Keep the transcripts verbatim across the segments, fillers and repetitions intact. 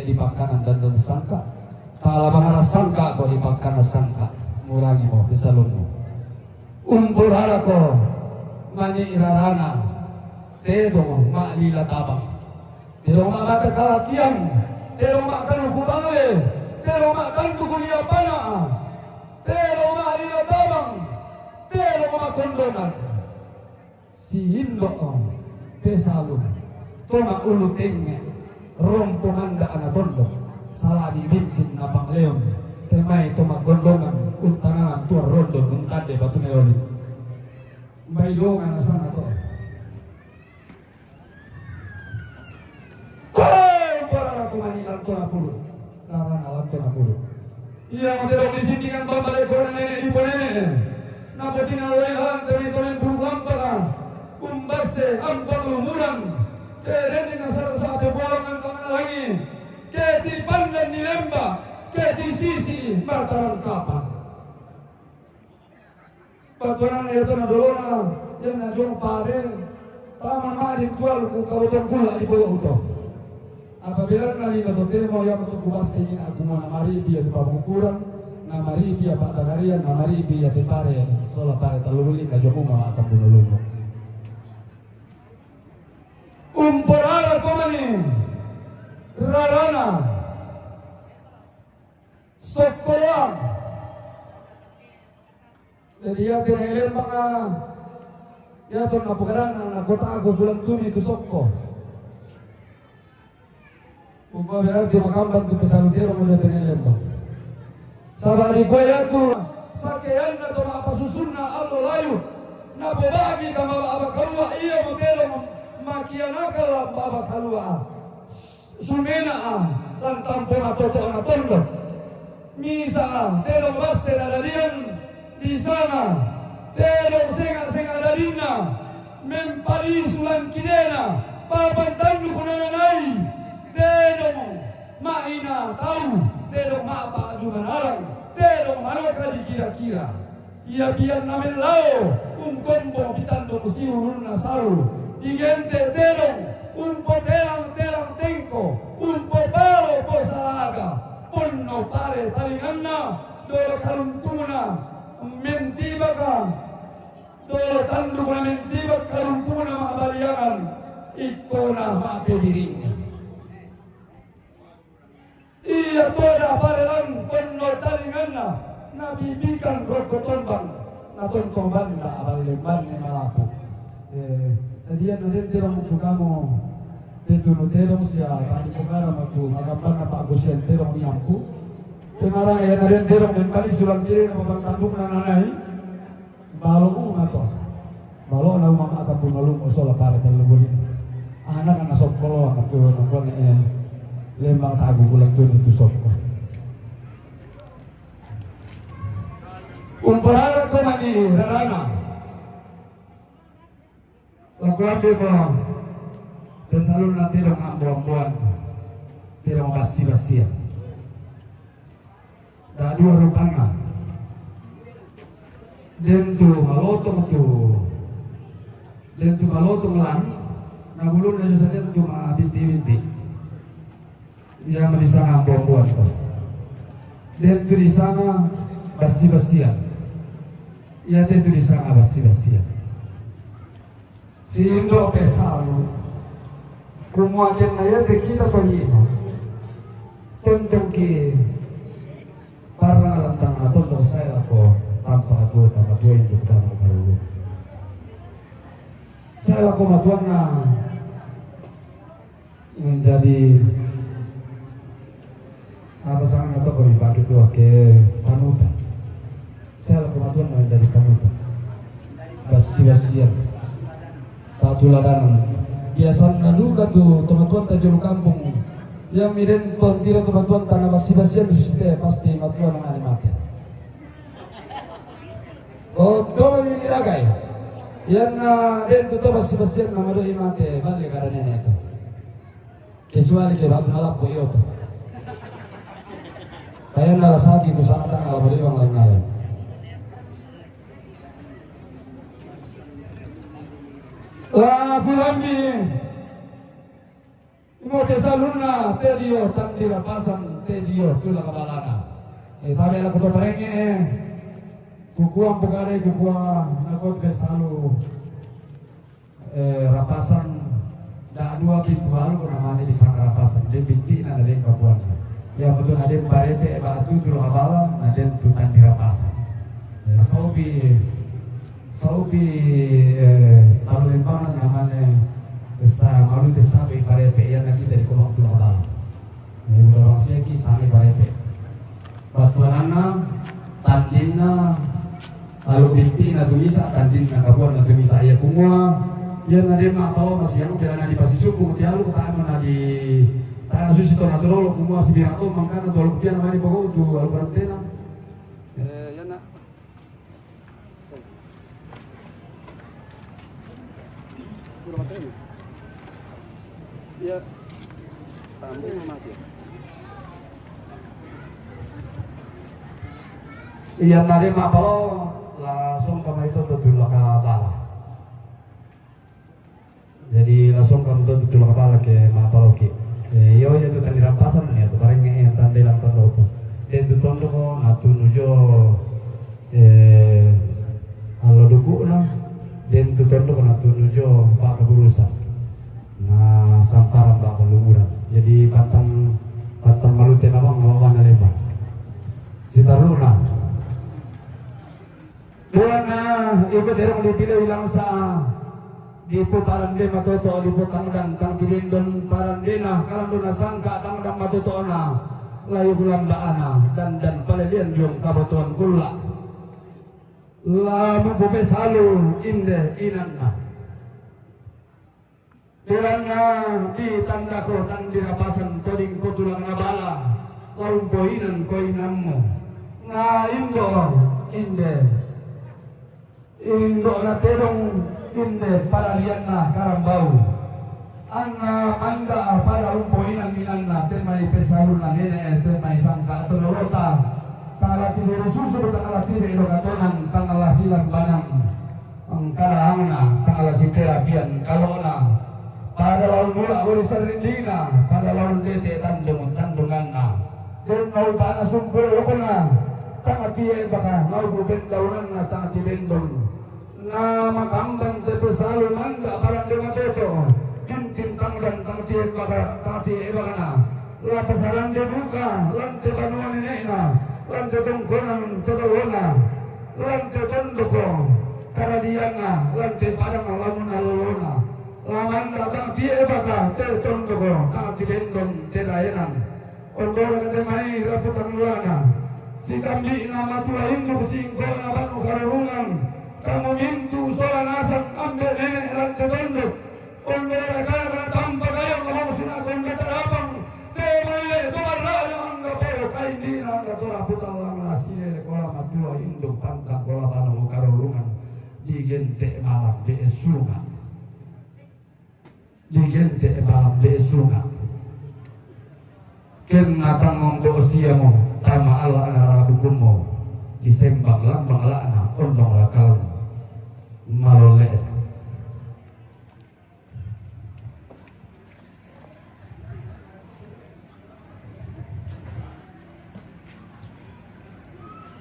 Di pakkanan dan dan sangka. Tala mangara sangka ko di pakkanan sangka. Murangi mo pisalunmu. Umpurara ko mani rarana. Tedong ma'lila tabang. Tedong ma'mata kalakian. Tedong ma'tandu ku bangle. Tedong ma'tandu ku liapana. Tedong ma'lila tabang. Tedong ma'kondongan. Si Indo' Pesalu, to ma'ulu tenge, rompo manda ana tondo, saladi bintin na pangleon, te mai to ma'gondongan, untananan tuan rondon, untande batu meloli. Bailongan na sana to. Koe, umparara ko mani lantona pulu. Rarana lantona pulu. Ia mo tedong di sindingan bambale kona nene di ponene. Napotinalai halan toni tolen pulu gampaka. Umbasse ampang lumuran. Ke dendin asal sape bolong angkang alangi. Ke tipandan di lemba. Ke di sisi mataran kapang. Patuanan ero to na dolona, iyan na jong pare, tama na ma'din tualu ku kaboton kulla' di polo' uto. Apabila na lino to temo, iyan to kubasse ina aku mo na maripi iya tu pabukuran, na maripi iya pa'tagarian, na maripi iya tu pare, sola pare tallu buli na jong uma ma'kampung lulungo. Umporara ko mani rarana. Sokkoloang. Jadi iate nai lembanga, iate napokaranna, na kotaku kulantuni tu sokko. Kukua berarti makambang tu pesalu tero mo iate nai lembang. Saba' dikua iatu sakeanna to ma'pasusunna allo layu, napobagi tama baba kalua, ia mo tero makianaka lamba baba kalua. Sumena'a lan tampo matoto'na tondok. Misa'a tedong basse nadadian disanga, tedong senga'-senga' dadinna, mempalisu lan kidena, papan tanduk nananai, tedong ma'ina tau, tedong ma'pa'dungan alang, tedong manoka dikira-kira. Ia bianna mellao, ungkombo pitando kusiulunna salu, digente tedong, umpotelang-telang tengko, umpopalo posalaga, ponno pare talinganna, dolo karumpungna mentibaka, dolo tandukna mentibak karumpungna ma'baliangan, ikkona ma'pedirinna. Ia toda parelang ponno talinganna, nabibikan rokko tombang, natontong banda aballe banne malapu. Eh, tadian na den tedong tu kamo petunu tedong sia tadi pokara matu magambanna pa'gosian tedong miampu. Pemarang ia na den tedong mempalisu lan kiri na papantandukna nanai. Balo' uma to. Balo' na uma maka punolungo sola pare tallu buli. Ana' na sokkoloang tu nokone, eh, lembang tagu kulatuni tu sokko. Umparara ko mani rarana. Lakulambi mo pesalunna tedong ambo-amboan. Tedong bassi-bassian. Da'dua rupanna. Den tu malotong tu, den tu malotong lan, na bulunna jasa den tu mabinti-binti. Ia madisanga ambo-amboan to. Den tu disanga bassi-bassian. Ia te tu disanga bassi-bassian. Si Indo' Pesalu, kumua kenna iate kita tolino, tontongki parang lantang na tondong sae lako tampa' kota matua Indo' Pesalu. Sae lako matuanna menjadi apa sanganna to ko dipake tu ake panutan. Sae lako matuanna menjadi panutan. Bassi-bassian. Patuladanan. Biasanna duka tu tomatuanta jolo kampung. Yang miden tontiro tomatuanta na bassi-bassian tu site pasti matuana mani mate. Ko to mi diragai. Ianna den tu to bassi-bassianna madoi mate, balle kada nene to. Kecuali ke batu nalappo ioto. Kayana lasaki ku sama tanggal beriwang lain-lain. Laku lambi. Imo te salunna te dio tandirapasan te dio tulak balana. E, tabe' lako to parengnge', e. Kukua mpokadai, kukua nako te salu, e, rapasan, da' dua pitu alu ko namane disanga rapasan, de' bitti'na na de' kapuanna. Iya, betul, na de' barepe' batu tulak bala, na de' tu tandirapasan. E, saupi Saupi, e, talu lembana namane, essa malu te sapi parepe', iya na kita di komang tu mabal. E, udah bangsia ki sami parepe'. Batuananna, tandinna, lalu bintina tu misa, tandinna kapuanna tu misa, iya kumua, iya na de' mapalo masiang, biar na dipasisuku, mutialu, kutama na di, tana susi to na tu lolo, kumua sibira to, mangkana tu alu pian mani pokok tu alu karantena. E, iya na. Iya, na de' mapalo, langsung kamai to tu tulak bala. Jadi, langsung kam to tu tulak bala ke mapaloki. E, iyo, iyo tu tandirapasan, iyo tu parengnge', e, tande lang tondoko. De' tu tondoko, na tunu jo, e, allo duku'na, de' tu tondoko, na tunu jo, pakaburusan. Na samparan, pakaluburan. Jadi, pantang, pantang malute namang, mabana lembang. Sitaruna. Buanna, iko derong dipile ilang sa, dipu parande matoto, dipu tangdan tang tilindon parandena, kalandona sangka tangdan matoto'na, layu gulamba'ana, dandan palelian diong kabotoan kulla. Lamu pupesalu inde inanna. Bulanna ditandako tandirapasan toding ko tulangna bala, laumpoinan ko inammu. Na indo, inde. Indo'na tedong, inde, paralianna karambau. Anna manda pada umpoinan inanna, temai pesalunna nene', temai sangka tololota. Tangala tibe susu, tangala tibe dokatonang, tangala silang banang. Engkalaangna, tangala siperapian kalo'na. Pada laun mula' bori sarrindingna, pada laun dete tandung-, tandunganna. Den naupana sumpul lokona, tang tie baka, naupu bendaunanna, tang tibendong. Na makambang tepe salu manda parande matoto, bintin tangdan tang tie baka, tang tie bakana. La pasarande buka, lante banua nene'na, lante tongkonan todolona, lante tondoko, karadianna, lante padang lamun alolona. Lamanda tang tie baka, te tondoko, tang tibendong, te daenan. Ondora kate mai raputang lana. Sikambi'na matua induk singkona banu karurungan. Kamu mintu sola nasang ambe nene lante tondok. Ondora kala kana tampa gayang ngomong sina konda tarapang. Te mai le to barra'na angga poro kaindina angga tora putallang nasine kola matua induk pantang kola banu karurungan. Digente malam de sunga. Digente malam de sunga. Kenna tangngong do siamo tama ala ana rara bukummo. Disembang lambang la'na ondong lakal malolle.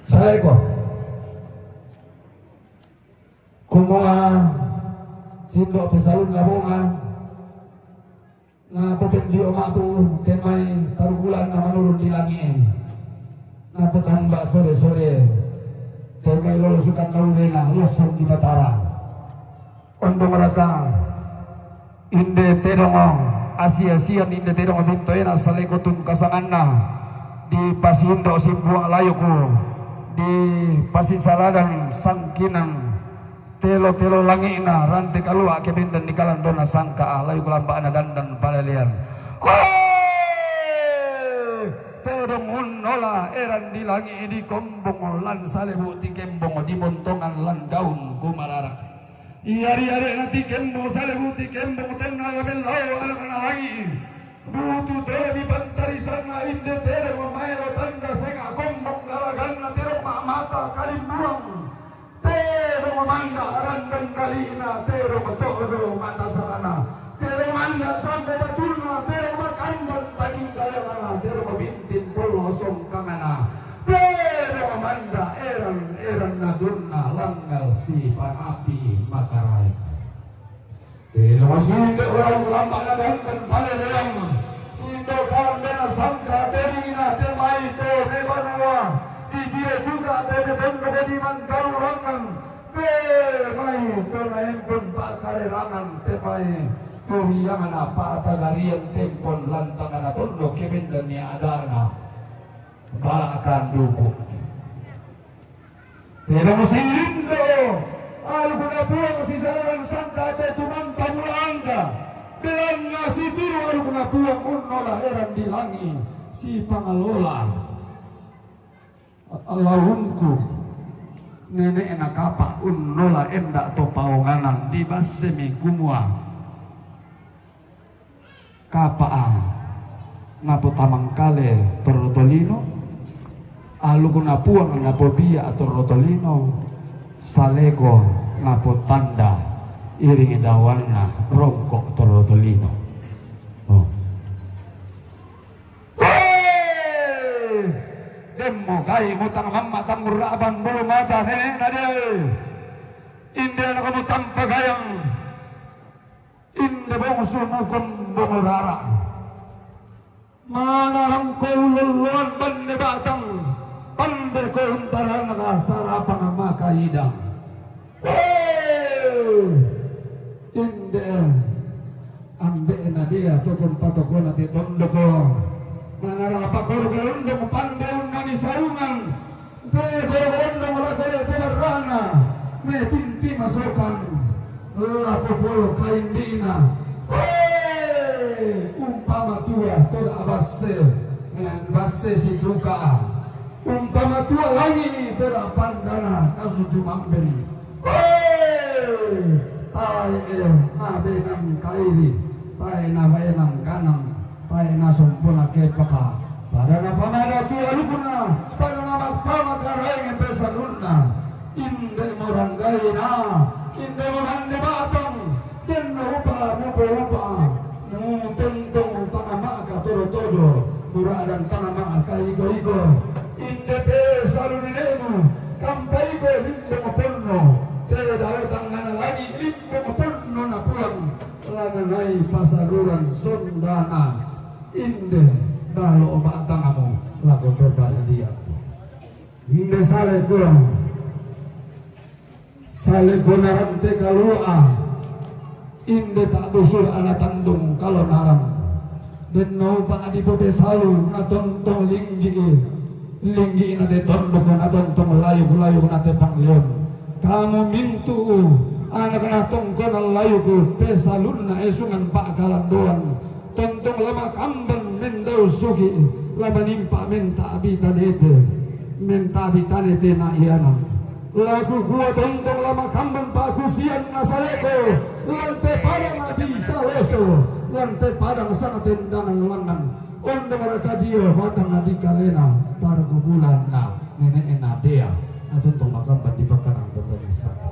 Saleko. Kumua sindo' pesalunna bonga, na popendio matu temai tarugulan na manurun di langi'e, na potamba sore-sore temai lolo sukan naulena losong di Batara. Ondong raka. Inde tedongo asi-asian, inde tedongo bintoena saleko tungkasanganna. Dipasindo simbuang layuku, dipasisaladan sangkinan telo-telo langi'na, rante kalua' kebendan di kalandona sangka'a, layu kulamba'na dandan palelean. Koe! Tedong unnola eran di langi' di kombong lan salebu' ti kembong di montongan lan gaun kumararak. Iyari ade'na ti kembong salebu' ti kembong tonna labellao anakna langi'. Butu tele mi pantarisanna inde tele mamaero tanda senga' kombong galaganna tele ma'mata kalimbuang. Tele mamanda randan kali'na tele mato'do mata sarana. Tele manda sambo batunna tele si panapi makaraeng. Telo masindo orang lambak na dandan palereang. Sindo kande na sangka tedingina temai to ne banua. Digire juga tene tondo ke di mantarurangan. Temai to naempun pakarerangan temai. Turiangan apa tagarian tempon lantangana tondo ke bendan ni adana. Balakan duku. Tedong silindo, alu kuna puang si salaran sangka te tumanta mulaangka. Belanna si turu alu kuna puang unnola eran di langi si pangalola. Laungku nene'na kapa unnola enda to paonganan di basse mi kumua. Kapa'a napotamangkale torro tolino, alukuna puang napobia torro tolino, saleko napotanda iring dawanna rongko torro tolino. Oh. Weh! Demmo gai mutang mamma tammurra'bang bulu mata nene'na de. Inde anakmu tampa gayang. Inde bongsu mukon bongorara. Manarang ko ulolloan banne batang, pande ko untarana sarapang makaida. Weh! Inde ambe'na dea tokon patokona te tondoko. Manarang pakoro kalundong pande unnani sarungan. Pe koro-korondong lako le te barrana, me tinti masokan lako polo kaindina. Koe! Umpama tua toda basse, eh, basse situka. Umpama tua langi toda pandana kasutu mamben. Koe! Tae, eh, na benang kairi, tae na benang kanang. Tae na sompona kepaka. Pada na pamada tua lukuna, pada na mappama karaenge pesanunna. Inde moranggaina, inde morande batang, denno upa mupo upa. Mu tentong tanga maka todo-todo, muradan tanga maka iko-iko. Inde pesalu ninemu, kampaiko limbong ponno, te dawe tangana lagi limbong ponno na puang. Lananai pasaruran sondana, inde balo ba'tangamu lako to padadia. Inde saleko, saleko narante kalua, inde ta'busur ana tandung kalo narang. Denno pa'dipo pesalu na tontong linggi, linggi na te tondok na tontong layuk, layuk na te pangleon. Kamu mintu'u anak na tongkona layuku pesalunna esungan pa'kalandoan. Tontong lama kamban mendau sugi, lama nimpa menta bitanete, menta bitanete na ianam. Laku kua tontong lama kamban pakusian na saleko, lante padang ati saleso, lante padang sana tendangan langan. Ondo marakadio batang adi kalena, targu bulan na nene'na dea, na tontong makamban di pakanan pembangunan sana.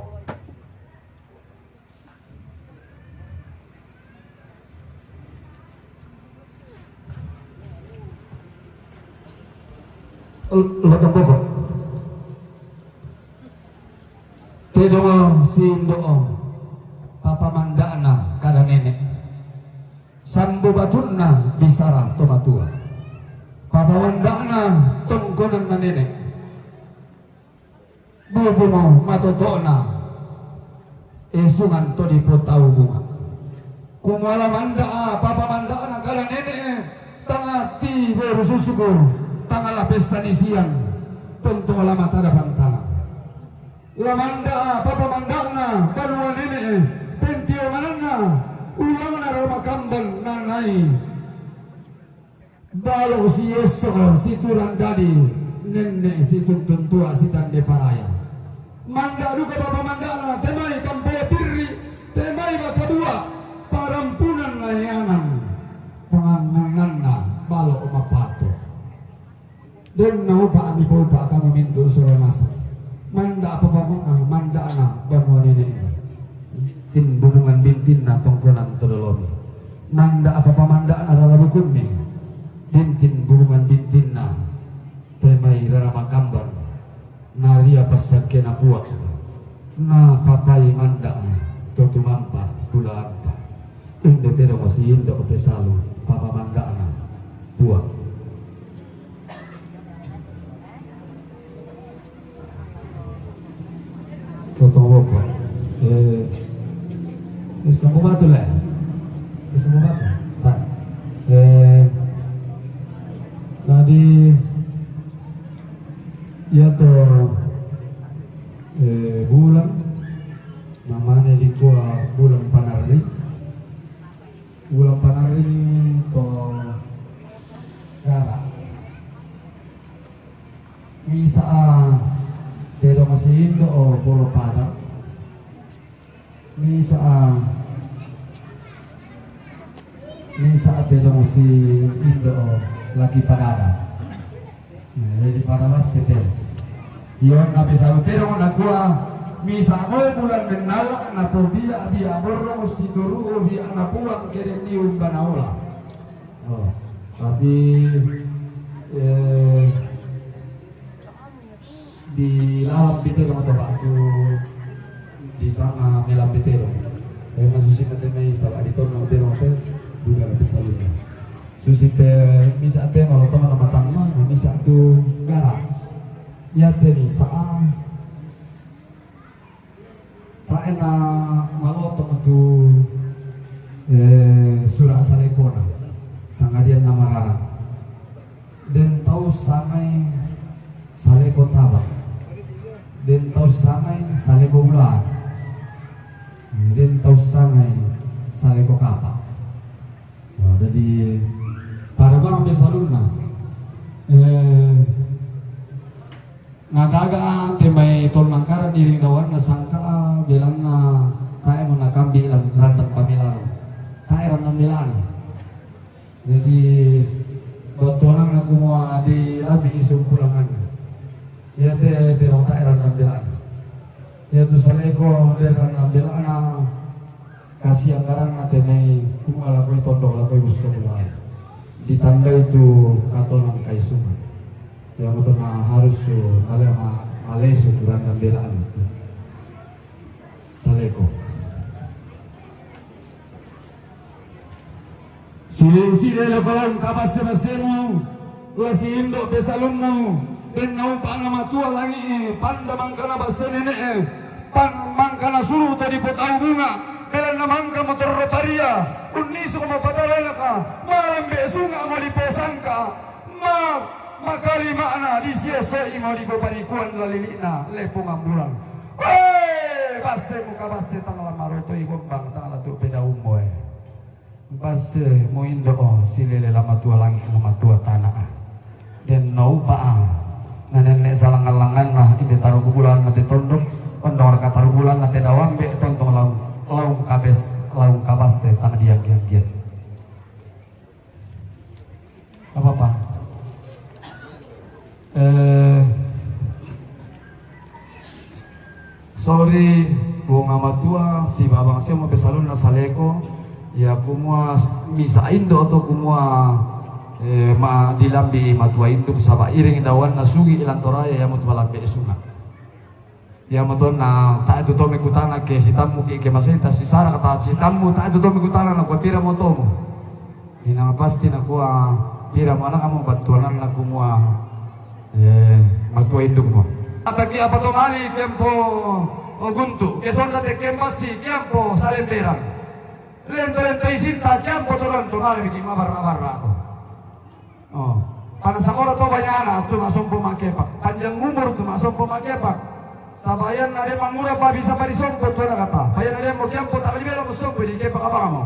Lotong pokok. Tedong si indo'o, papamanda'na kada nene'. Sambo batunna bisara to matua. Papamanda'na tongkonanna nene'. Bubungo matoto'na esungan to dipotau bunga. Kumua la manda'a, papamanda'na kada nene'e, tanga ti beru susuku, tanga la pessanisian, tontong la matada pantana. La manda'a, papamanda'na banua nene'e, pentiongananna, ulangna rara makamban nanai. Balo si esso, si turang dadi, nenne si tuntun tua, si tande paraya. Manda duka papamanda'na, temai kampele pirri, temai makabua, parampunan na eanan, pangangananna balo mapato. Denna upa ami paupa kamu mintu sura nasa. Manda papamanda'na, manda'na banua nene'na. Tin bubungan bintinna tongkonan todolomi. Manda apa pamanda'na rara bukunmi. Bintin bubungan bintinna. Temai rara makamban. Naria passakkena puak. Na papai manda' to tumampa bulaanta. Inde tedong si indo' pesalu papa manda'na Puang. Totong boko. Eh, eh, sambu batu le. Eh, sambu batu. Pak. Eh, tadi ya to, eh, bulan namanya dikua bulan panarri. Bulan panarri to gara. Misa' a tedong si indo' o polo pada. Misa' a, misa' a tedong si indo' o laki padada. Jadi pada masse te. Iyo na pesalu tedong nakua misa' mo bulan mennala na pobia-bia borrong situru'o bia na Puang kerennium banaola. Oh, tapi eh, di lalam bitero atau batu di sana melam bitero. Eh, masusina temai sawa di tono tero apa? Bulan pesalunya. Susi te misa' te malotongan matang ma, misa' tu gara. Iya te misa' Tae' na maloto' tu, eh, sura' salekona, sangadian na mararang. Den tau sangai saleko taba, den tau sangai saleko ulaan, den tau sangai saleko kapa. Nah, jadi pada bang pesalunna, eh, Na gaga te mai tonnang karang iring dawanna sangka belanna tae' mo nakambi lan randang pamilaran. Tae' randang milani. Jadi battuananna kumua di lambi isumpulanganna. Iya te, te tae' randang milani. Iya tu saleko de randang milana. Kasiang garanna te mai kumua lakoi tondok lakoi busso mulai. Ditandai tu katonang kaisungan. Iya moto na harus su alea ma-, malesu tu randang belaan itu. Saleko. Si, si lele kolong kabase-basemu. Wa si indo' pesalummu, den naupa'na matua langi'i, panda mangkana basse nene'e, pan-, mangkana sulu to dipotau bunga', belanna mangkamo torro paria, unnisu'mo patalailaka, malambe sunga'mo diposangka, ma-, makalima'na disiosso'imo dipopanikuan lalili'na leppung ambulan. Koe! Bassemu kabasse tang la marotoi gombang, tang la tu pedaummo e. Basse mu indo' o, silele la matua langi' la matua tana'. Den naupa' a. Na nenne' salangngan-langnganna inde taru' bulanna te tondok, ondong raka taru' bulanna te dawambe tontong laung, laung kabes, laung kabasse tang dianggi-anggian. Apa-apa? Eh, sorry, bunga matua, si babang semo pesalunna saleko, ya kumua misa' indo' to kumua, eh, ma dilambi matua indo' saba' iring dawanna sugi ilan toraya ya mutu malambe sunga'. Iyamoto na tae' tu to mekutana ke sitammu ki ke masei tasisara kata sitammu tae' tu to mekutana na kua pira motomu. Ina pasti na kua pira mo anakmu battuananna kumua, eh, matua indukmu. Ataki apa to mali kempo o guntu ke sonda te kembasi kempo salemberan. Lento-lento isinta kempo to lento mali biki mabarra-barra to. Oh, pada sakola to banyana tu masompo makepak. Panjang umur tu masompo makepak. Sabayan na de mangura pa bisa pa disompo tu na kata. Bayan na de mo kiampo tak libela mo sompo di kepak abang mo.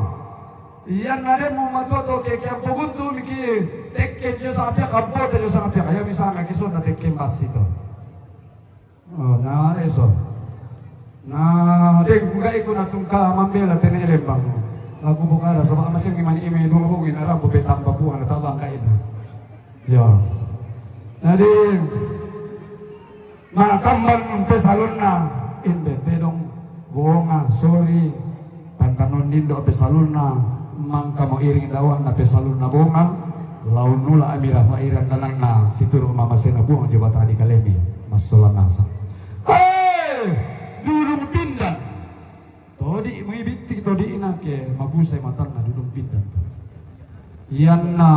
Iyan na de mo matua to ke kiampo guntu miki tekken jo sapia kampo te jo sapia. Ayo misalnya kisona tekken basi to. Oh, na leso. Na deng ga'i ku natungka mambela tene lembang. Lagu bukara saba' maseng imani ime dua bugi na rambu pe tamba puang na tabang ga'i na. Yo. Jadi makamban pesalunna inde tedong bonga sori. Tantanon nindo' pesalunna, mangkamo iring dawanna pesalunna bonga, laun nula amira fa'iran dananna, situru' mamasena Puang jo batani kalemi, massola nasa. Hei! Dudung pindan. Todi' mui bitti' todi'na ke mabusai matanna dudung pindan to. Iyanna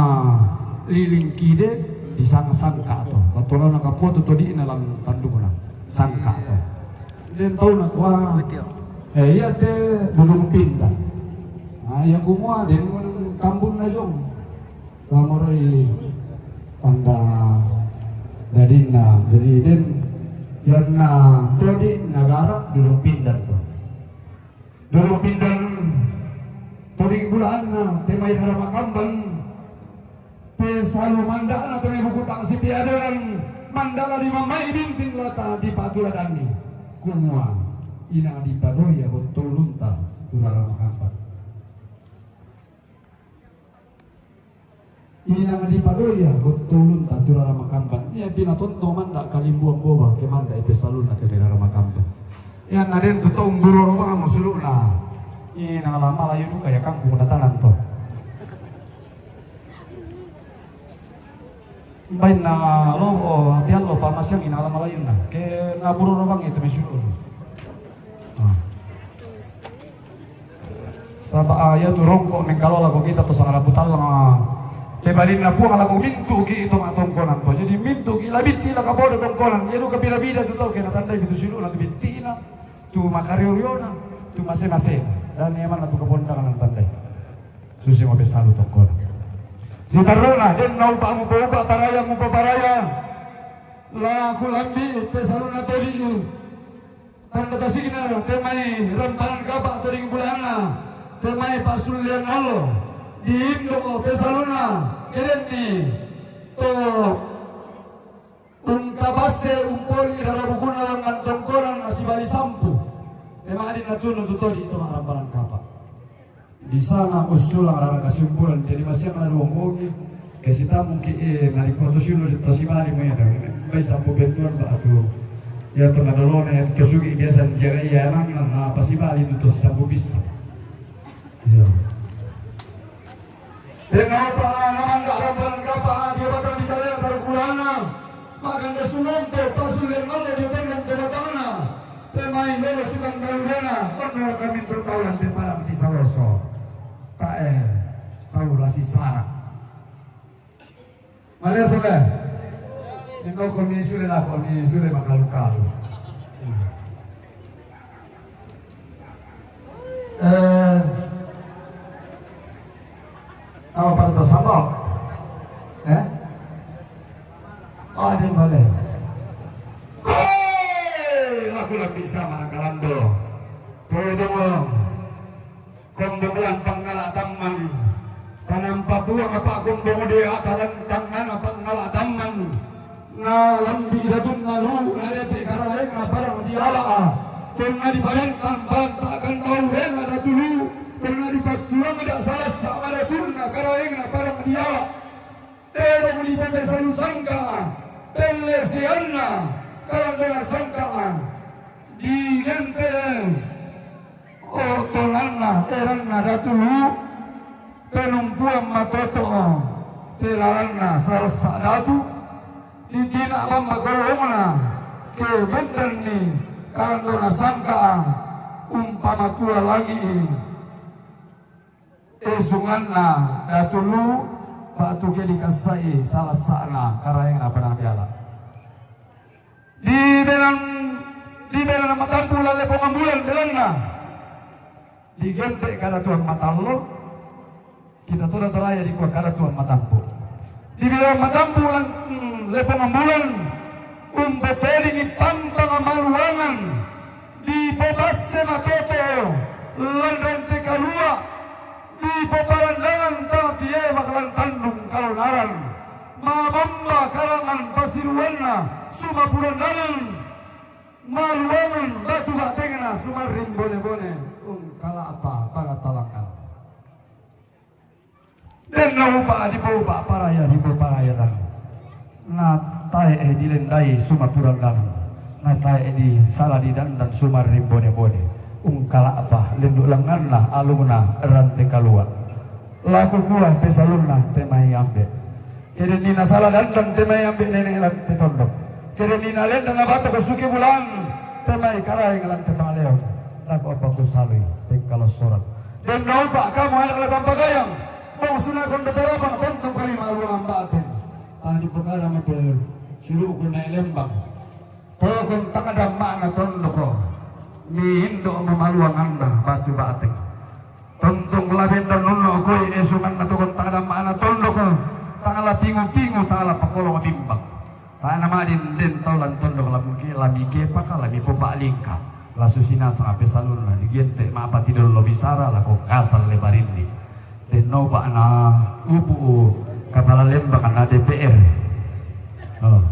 liling kide disanga sangka' to. Batolona kapua tu todi'na lan tandungna sangka' to. Den tau nakua, eh, iya te dudung pindan. Na iya kumua den tambunna jong. Lamorai tanda dadinna. Jadi den iyanna todi' nagara dudung pindan to. Dudung pindan todi' bulaanna te mai Rara Makamban. Pesalu manda'na te mai Bukutang Sipiaderan mandala di mamai bintin lata di patuladanni. Kumua ina dipadoi iya bottolunta tu Rara Makamban. Inang dipadoi iya bottolunta tu Rara Makamban. Iya pinatonto manda' kalimbuang boba ke manda' i pesalunna te mai Rara Makamban. Iyanna den tu tau umburoro bang mo sulu'na. Inang la Malayu duka iya kangkung datanan to. Bainna lo, oh, tiallo pamasiang inang la Malayunna. Ke naburoro bang itu mai sulu'na. Ah. Saba' iya tu rongko' mengkalola ko kita tu sangara butallang, ah, pebalinna Puang lako mintu'ki' itu ma' tongkonan to. Jadi mintu'ki' labitti' lako bodo tongkonan. Iya duka bida-bida tu tau ke natandai itu sulu'na tu bitti'na, tu makario-riona, tu mase-masena. Dan iya manna tu kapondangan natandai. Susi mo pesalu tongkonan. Sitarru'na, den naupa' mupa-upa' paraya mupa paraya. La kulambi pesalunna todi'i. Tanda tasikna te mai rampanan kapa' toding bulaanna, te mai pa'sullian allo, di indo' pesalunna, kedenni to ungkapasse umpoli rara bukunna langngan tongkonan nasibali sampu. Te ma'din natunu tu todi' to ma' rampanan kapa'. Di sana ussulang rara kasimpulan, jadi masiang na duang bongi, ke sitamungki', eh, na dikua to siulu to sibali mo iya, bai sampu benduan ba atu. Iya to na dolona, iya to sugi biasa jaga iya anangna, na pasibali tu to sampu bisa. Iya. Dengan apa, na mangga rampanan kapa', dia batang di kalena tarukulana. Makan da sumompo, pasullen mallo dio tennang te batangna. Te mai lolo sukang daurena, onno kami bertaulan te padang di Saloso. Tae, tau lasi sana. Male sule. Indo ko mi sule la ko mi sule makalu-kalu. Eh, apa pada tasabak? Eh? Oh, ada yang boleh. Hei, laku lambi sama na kalando. Kowe dongo. Kombong lampang ngala' tamman. Tanampa buang apa kombong de atalan tangan apa ngala' tamman. Na lambi' datunna lu, na dete' karaeng na padang diala'. Tonna dipadantang banta'kan tau rena datulu, tonna dipattuang da' salassa' madatunna karaeng na padang diala'. Terong dipepesan sangka, pelle seanna, kalang dengan sangka. Digente'. Otonanna eranna datu lu, penumpuan matoto', pelalanna salassa' datu, ditina' bamba kollongna, ke bendanni, karandona sangka'a, umpama tua langi'i, esunganna datu lu, ba'tu ke dikassa'i salassa'na, karaengna padang diala'. Di benan, di benan matampu' lan lepongan bulan belanna. Digente' kada tuan matallo, kita toda toraya dikua kada tuan matampu'. Di benan matampu' lan, mm, lepongan bulan, umpetodingi pantang maluangan, dipobasse matoto, lan rante kalua', dipoparandangan tang tie bakalan tandung kalonaran. Mabamba karangan pasiruanna, sumapurandangan, maluangan batu batengna, sumarring bone-bone, ungkala'pa pada talangan. Den naupa' dipoupa' paraya dipoparayadan. Na tae' dilendai sumapurandangan. Na tae' disala didandan sumarring bone-bone. Ungkala'pa lendu' langnganna alungna rante kalua'. Laku kua pesalunna te mai ambe'. Kedenni nasala dandan te mai ambe' nene' lan te tondok. Kedenni nalendang nabato ko suke bulan. Temai karaeng lan te pangaleon, lako pakusalui pengkalossoran. Den na upa' kamu anak na tampakayang, bongsu nakon do tarapang, tontu kami maluangan baten. Tadi pokara mate siluku na lembang. Tokon tangdama'na tondoko, miindo' mamaluanganna batu bateng. Tontong laben dannunna okoi esunganna tokon tangdama'na tondoko, tangala pingu-pingu, tangala pakolong bimbang. Tana madin den tau lan tondoko, lami ke-, lami kepaka, lami popa lingka. Lasu sinasang ape salunna, digente ma'patidollo bisara, lako kasal le barindi. Den nopa na upu' kapala lembang na D P R. Oh.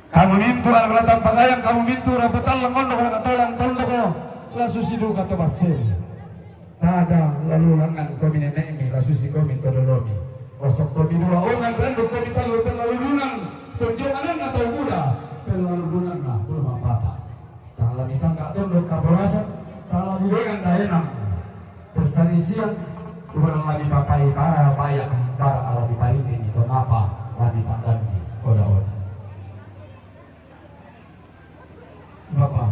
Kamu mintu anak na tampakayang, kamu mintu raputan langondo ko nakatolang tondoko, lasu siduka to basseri. Tada lalulangan komi nene'mi, lasu sikomi to dolomi. Osok komi dua ongan, randuk komi tallu, pellalu dunang, tonjonganan na tau buda, pellalu dunang na bulu mapata. Tang lami tangka tondok kaporasan, tang lami dengan daenang. Pessanisian, kuburan lami papai bara baya, bara alami parindini to napa lami tangganni oda-oda. Bapa.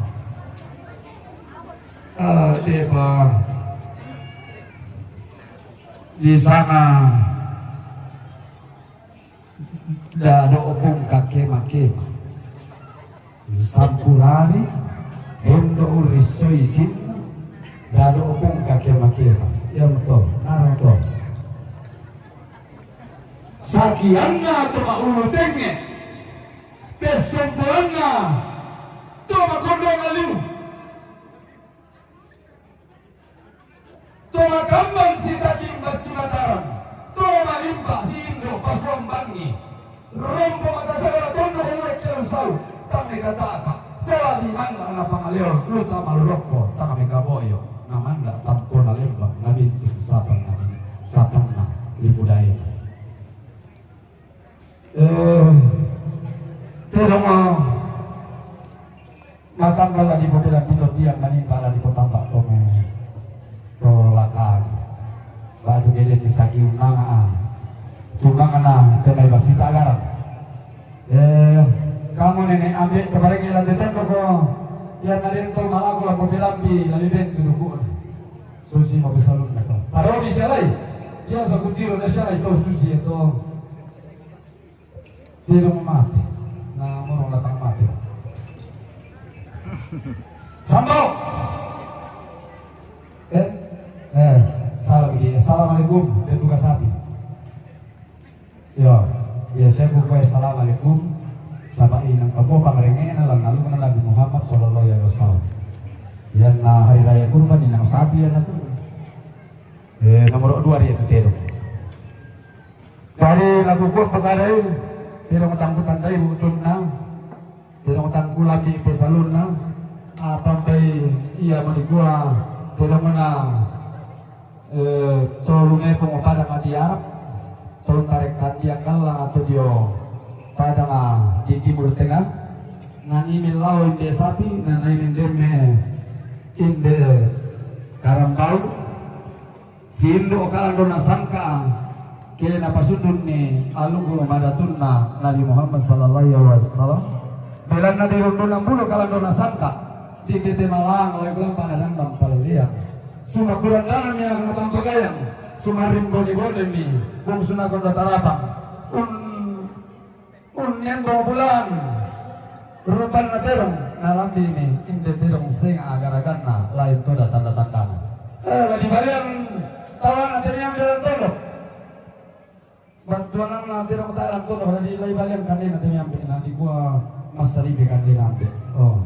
Ah, depa. Di sana. Dado' bungka kema-kema. Sampurari, bondo urissoi sinna, dado' bungka kema-kema. Iya mo to, narang to. Sakianna to ma'ulu tenge, pessompoanna to makondongan liu. To makambang sitaking bassi Mataram, to malimpa si indo' pasuambangi. Rompo matasagala tondok ulurek kelusau, tang mekataka, selabi mangga na pangaleon, lu tama lu rokko, tang mekaboyo, na mangga tampona lembang, na binting sapan, na bin-, sapanna lipu daenna. Eh, tedong, ah. Matamba la dipopelambi to tiang, manimpa la dipotamba to me to lakang. Batu gelen di saki unang, ah. Tumang na temai basita agarang. Eh, kamu nenek ambe' kebareng lan tetendo ko. Iya na den to malaku la popelambi, la dibeng tu duku. Susi mo pesalun na to. Paro di sialai. Iya sakutiro na sialai to susi to. Tedong mate. Na morong datang mate. Sambo. Eh? Eh, salam iki. Assalamualaikum. Den buka sapi. Yo, biasa ku kue assalamualaikum. Saba' inang kapo pangrengena lan alumna Nabi Muhammad sallallahu alaihi wasallam. Iyanna hari raya kurban inang sapi iyanna tu. Eh, nomor dua dia tu tedong. Dari lagu kuat pegadai, tedong tangku tandai butunna, tedong tangku lambi pesalunna, apa mbai iya menikua, tedong mena, eh, to lumepung padang di Arab, to tarek kandiang kallang atau dio padang di Timur Tengah, nani melao inde sapi, nani mendeme inde karambau, Sindo kalan do nasangka, ke napasundun ni alugul madatunna Nabi Muhammad sallallahu alaihi wasallam. Belanna di rundun ambulo kalan do nasangka, di tete malang lai kulang panadang dan paliliang. Suma kurang dana ni ang natang pagayang, suma rimbo ni bone ni, bung sunakon do tarapang. Un Unnen bong bulan. Rupan na terong, na lambi ni, inde terong sing agar-agarna, lain toda tanda-tandana. Eh, lagi balian tawan na teriang dalam tondok. Bantuan na terong tak dalam tondok, lagi lai balian kande na teriang, na di gua masaribe kande nambe. Oh.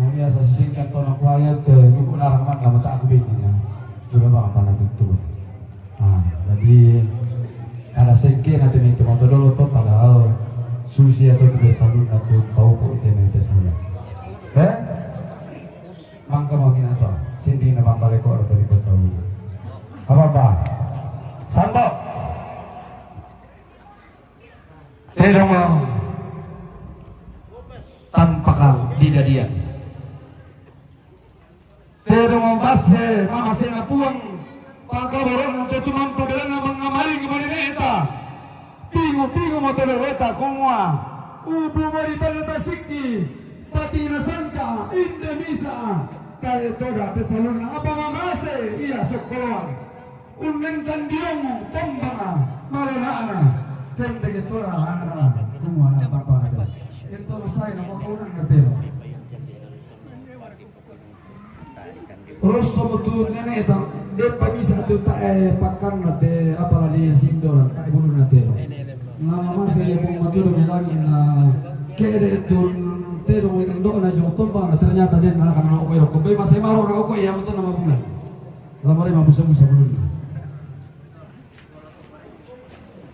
Yang biasa sisingkan tondok kuayat, eh, duku narang man, nama tak aku bini, ya. Sudah bang, apa nanti tuh. Nah, jadi kada sengke na teme itu moto dolo to, padahal susi atau tu besalun atau paupo itu me besalun. Eh? Mangka mau gina to, sindi na bang baleko atau di kota ulu. Apa apa? Sambok. Tidak mau tanpa kau di dadian. Tedong basse, mamasena Puang, pakaborona te tumampa belanna mangamaling mo nene'ta. Pingu-pingu mo te bereta kumua. Upu mari tanna tasikki, pati nasangka, inde misa, kae toga pesalunna apa mamase ia sokkoloan. Unnentang diongo tombanga malona'na, kendeke tola anak-anak, kumua tampana telo. Ento masai na makaunanna telo. Rosso mutu nene'ta, deppa misa tu tae pakkanna te, apalagi sindolan tae bulunna telo. Nama masa ia pung matu do melangi na kede tu telo indo'na jo tombana, ternyata den anak-anak ko ero ko be masa maro na ko ia mutu nama bulan. Lamare mabusa-busa bulunna.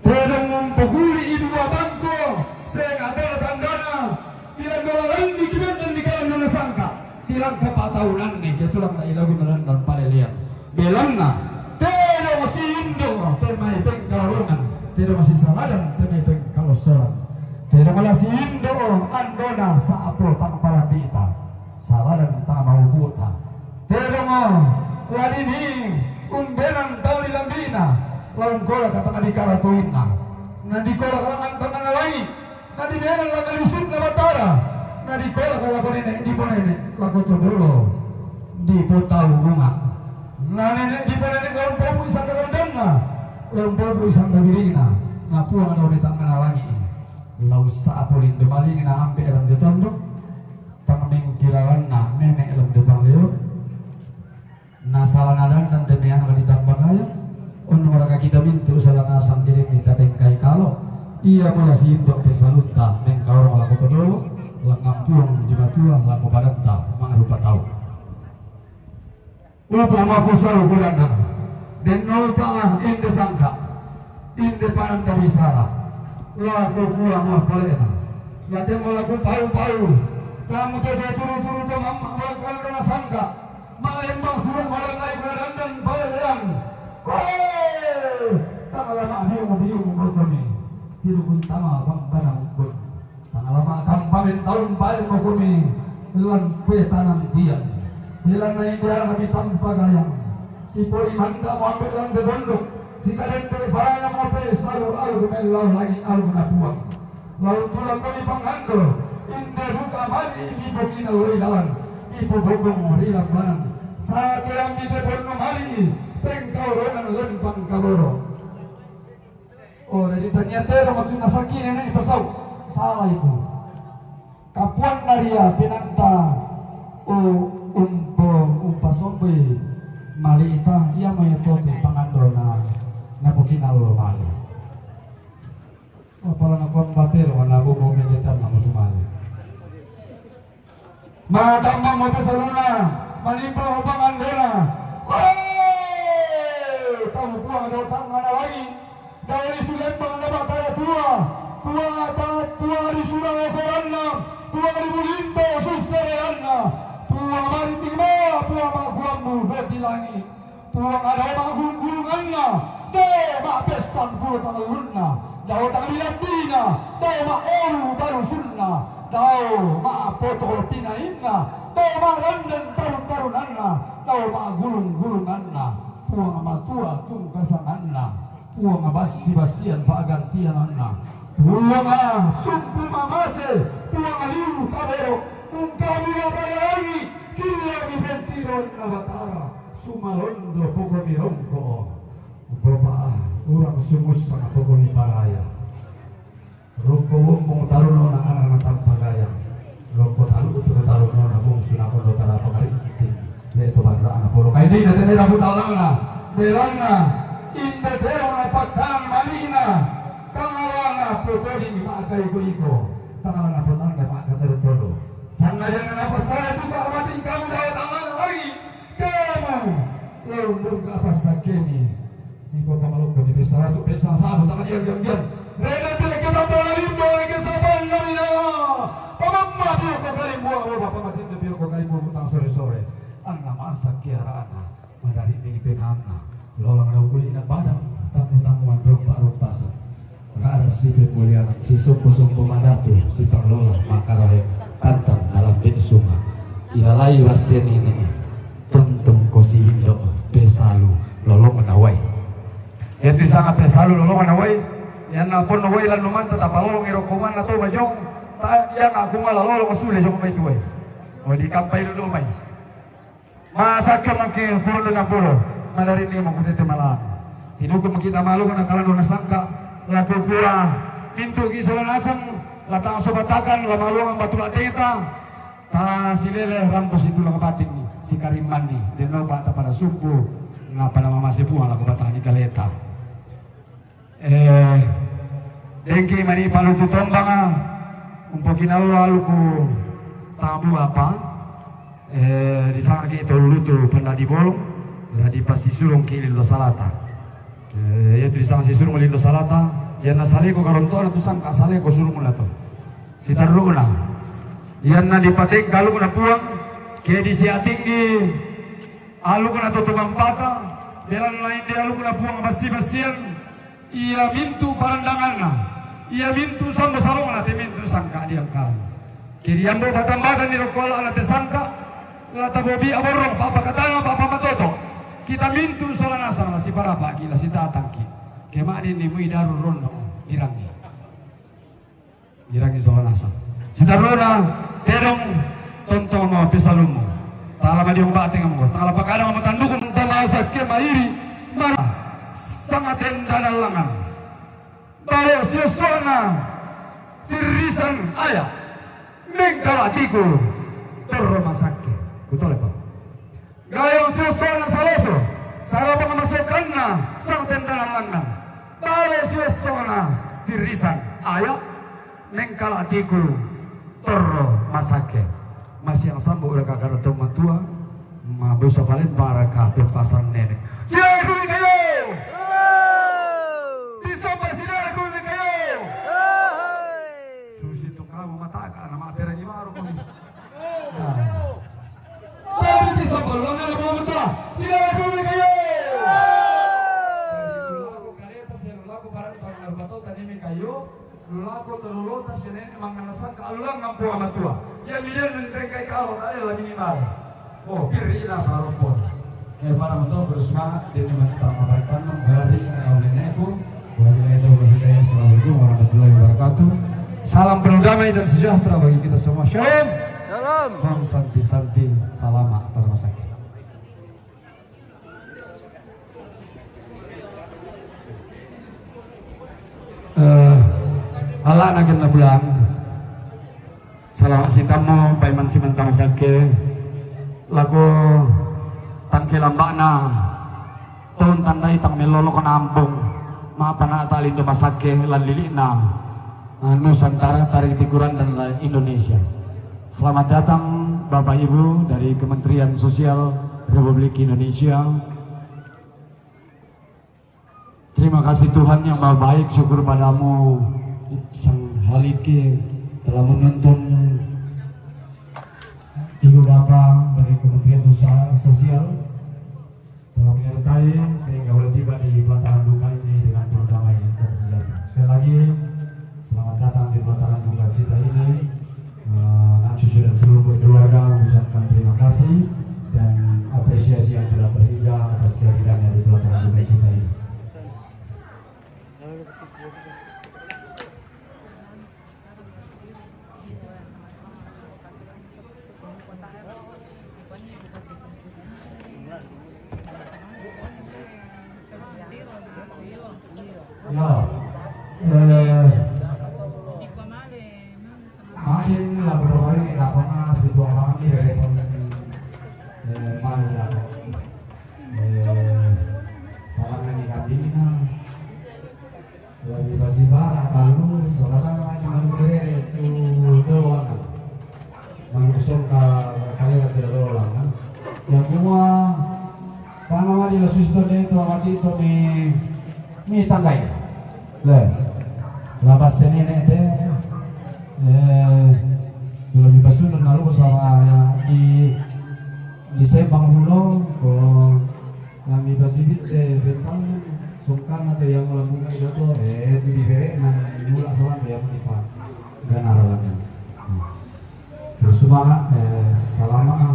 Tedong umpoguli i dua bangko, seng atena tanggana, bilang dolalanni kimandan di kalanna nasangka, bilang kapataunanni, ke tulang na ilagu nalandan palelean. Belanna, tedong si indo, temai pengkarongan, tedong si saladan, temai pengkalosoran. Tedong la si indo, andona sa'apo tang palandita. Saladan tama ubu'ta. Tedongo, ladini umbenang tau ri lambina, laung kola katama di karatuinna. Na dikola kalangan tengana langi, na dibenang lako lisunna Batara, na dikola lako nene diponene, lako todolo dipotau bunga. Na nene diponene laung pobu isang kagandanna, laung pobu isang kabirina, na puang na umetang ngana langi. Lau sapolindo malingi na ambe erang di tondok. Tang mengkilalanna nene lem de pangleo. Na sala nadandan te meana ka ditambah kaya. Ono maraka kita mintu sala nasang kirim ni tatengkai kalo. Ia mula si indo pesalunta mengkaor mala koto dolo. Lengang puang di matua lako padanta mangrupa tau. Upa makusau kudanna. Denno pa inde sangka, inde pananda bisara. Lako kua mua palena. Late mo lako pau-pau. Kamu tete turu-turu to mamma malakal na sangka. Malembang surat malangai kudandan palelean. Koe! Tama lama biung-biung berkoni. Tidukun tama bang banang kun. Pangalama kampamen taun bae mokumi lan petanan tiang. Bilang na indiara kami tanpa gayang. Si pori manda moambe lan tetondok. Si kadente baraya mope salu algu mellau lagi algu napuang. Lalu tula kami pangando. Inde buka mali ibu kina loi lawan. Ibu bokong rilam manang. Sate ambi te ponno mali. Pengkau ronan lempang kaboro. Oh, jadi ternyata ada waktu nasaki nenek itu sau. Salah itu. Kapuan naria pinanta u umpo umpasomboi mali ita ia mai tote pangandona napukinallo mali. Apala nakuan batero nabu mau megetan namu mali. Matambang mapesaluna, manimpa mapangandona. Koe! Kamu puang dau tangngana langi, dau lisu lembang na batara tua, puang ata, puang di surang okoranna, puang di bulinto sustereanna, puang mari di ma, puang makuammu doti langi. Puang ada ma'gulung-gulunganna, de ma'pessang pulo tangallunna, dao tang lilabbina, dao ma'olu balusunna, dao ma'poto pinainna, dao ma'randeng tarun-tarunanna, dao ma'gulung-gulunganna, puang matua tungkasanganna, puang bassi-bassian pa'gantiananna, puang sumpu mamase, puang liu kaboro, ungkami ma'pagalangi, killa mi pentironna Batara. Sumalondo pokomi rongko. Bopa urang sumussa pokomi paraya. Rongko wombong tarunona anak-anak tanpa gaya. Rongko talu utu tarunona bung sunakondo tarapa kari iting. Le to barra anak polo. Kaidina tenera butalana. Belanna. Inde terona pakkanang malina. Tangalana potoding ma'aka iko-iko. Tangalana potanda ma'aka tolo-tolo. Sangajana napasara juga mati kamu daya tangan lagi. Kemu laung bungka apa sakeni. Ni kota maloko ni pesta ratu pesta sabu tangan diam diam diam. Rena pila kita bola limbo lagi saban dari dalam. Pamamma pila ko kalimbo apa pamatin de pila ko kalimbo utang sore sore. Anna masak kiara anna. Madari ni penanna. Lolang na uli na badang tamu tamuan rompa rompasan. Rara si pemulianan, si sompo-sompo madatu, si panglola makarae tantang dalam bit sunga. Ilalai rasenini, tentong ko si indo, pesalu, lolong na wai. Yati sanga pesalu, lolong na wai. Yan na pon wai lan numanta tapalolong iro koman na to majong. Ta'an dia aku malalolo ko sule joko mai tuwe. O di kampai lulu mai. Masakka maki purun na puro. Madari ni mo kutete malang. Tinuku maki tamalu na kalano na sangka. Lako kua. Mintu ki sola nasang. Latang sobatakan. Lamaluang batu lateta. Ta silele rampo situlang bating. Si karimani. Deno pa ta pada supu. Ngapa nama masipu lako batang ni kaleta. Eh, dengki mani palutu tombanga, umpoki nallo aluku tabu apa, eh, disangaki tolutu panda di bolong, la dipasisulong ki lillo salata. Eh, iya tu disanga sisulong lillo salata, iya na saleko karontona tu sangka saleko sulong na to. Sitarruna, iya na dipateng kalukuna puang, ke di siatinggi, alukuna to tumampata, belan lain di alukuna puang basi-basian, Iya mintu parandanganna, iya mintu sambo salongna te mintu sangka diangkaran. Ke diambo batambatan ni rokkola ala te sangka, la tabobi aborrong, papa katana, papa matoto. Kita mintu sola nasang la siparapaki, la sitatangki. Ke madin ni mui daru ronno, dirangi. Irangi sola nasa. Sitarona, tedong, tontong mo pesalummu. Tala madiong bateng mo, tala pakadang mo tandukun. Tamasa ke mairi, mar-, sangaten danan langan. Bale siosona, sirisan aya, mengkalatiku, torro masakke. Kutole pa. Gayong siosona saloso, sarabang masokanna, sangatendanan lanna. Bale siosona sirisan, aya, mengkalatiku, torro masake. Masiang sambo ula kakara to matua, mabusa palen para ka pepasan nenek. Sila kumi kayo! Disomba sila kumi kayo! Susi tu kamu mataka, nama perangi baru kumi. Tapi bisa baru lama na pamata. Sila kumi kayo. Lako kaleta sila lako barang tang narbato tani mi kayo. Lulako to lulota sinene mangana sangka alulang nampu amatua. Ya milen menteng kai kalo tale la minimal. Oh, pirri ila saropon. Eh, para mentor bersemangat dan teman-teman dari atau nenekku. Wabillahi taufiq wal hidayah. Assalamualaikum warahmatullahi wabarakatuh. Salam penuh damai dan sejahtera bagi kita semua. Shalom. Shalom. Om Santi Santi. Salama' to rumah sakit. Eh, ala' nagen na bulan. Salama' sitammu, paiman simantang sakke, lako tangke lamba'na, toun tandai tang melloloko nampung, ma'pana'ta lindo masakke lan lili'na, eh, Nusantara, Taring Tikuran, dan la-, Indonesia. Selamat datang Bapak Ibu dari Kementerian Sosial Republik Indonesia. Terima kasih Tuhan yang Maha Baik, syukur padamu Sang Halike telah menuntun Ibu Bapak dari Kementerian Sosial, Sosial telah menyertai sehingga boleh tiba di pelataran duka ini dengan penuh damai dan sejahtera. Sekali lagi, selamat datang di pelataran duka cita ini. Eh, Nak Cucu dan seluruh keluarga mengucapkan terima kasih dan apresiasi yang tidak terhingga atas kehadirannya di pelataran duka cita ini. Ya. Eh, makin laboratory ni lapangan situ awangan ni beresan, eh, malu lah. Eh, awangan ni kambingna. Lagi pasi bara talu, saudara lagi malu bere tu doang. Mangusung ka kale lagi doang. Ya gua, tama di la susto de to, mati to ni, ni tanggai. Le, labas senene te, eh, tu lagi pasunod na luko sama ya di, di Sembang Hulo, ko nami pasibit te bentang, sungkan atau yang lambung kayak gitu, eh, di bibere nang mula soal dia mau dipa, ganara lagi. Terus semangat, eh, salama, ah.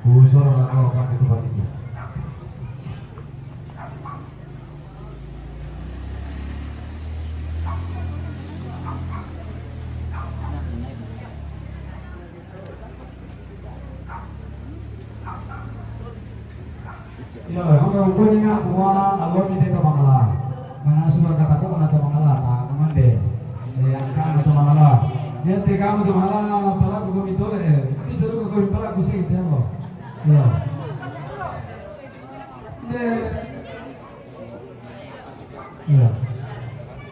Usur atau apa itu panitia. Ko ni ngaku wa, alo ni te to mangala. Mana sudah kata ko na to mangala, ta kamande. Eh, angka na to mangala. Dia te kamu to mangala, pala ko mi tole, eh. Bisa lu ko pala ko sing te mo. Ya. Iya. Iya.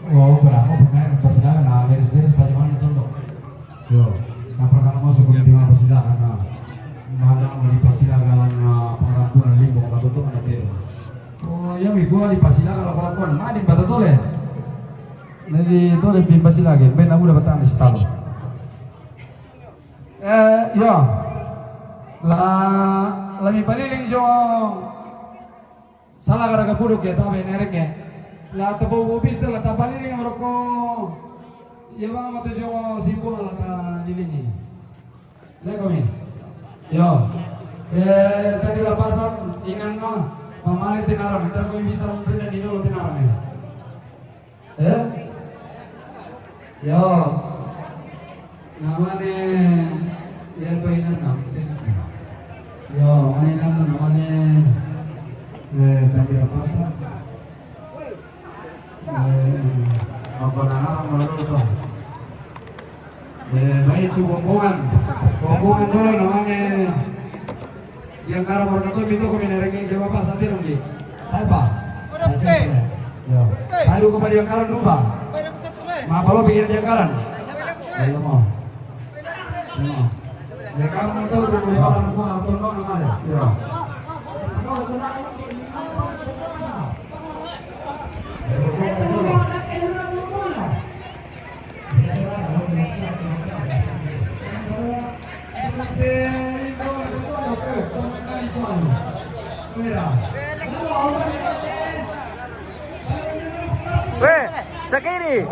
Wow, pernah aku pernah pasilaga na beres-beres pa jaman itu, Dok. Yo, na pernah masuk ke lingkungan pasilaga na mana mau di pasilaga na pengampunan limbo kata tutup ada beda. Oh, ya mi gua di pasilaga la kolakuan madin bata tole. Jadi tole pi pasilaga, ben aku dapat tangan di situ. Eh, yo. La, la mi paliling jo. Sala gara kapuduk ya, tabe nerek ya. La tabo bisa la tapaliling meroko. Ya bang, matu jo simpul la talilingi. Leko mi. Yo. Eh, tadi la pasang inan ma. Pamali tinaran, ntar ko bisa memberi dan dulu tinaran ya. Eh? Yo. Namane, ya, to inan na. Yo, mane inan na, namane, eh, Tanjira Pasar. Eh, apa nana orang malu to? Eh, baik tu Bongkongan. Bongkongan dulu namane. Yang kara mereka tu itu kami nerengin jawab apa satir lagi. Apa? Oke. Ya. Tadi kepada yang karan lupa. Ma palo pikir yang karan. Ayo mau. Mau. Ya kamu tahu tu lupa lupa atau mau mana? Ya. Weh, sakiri.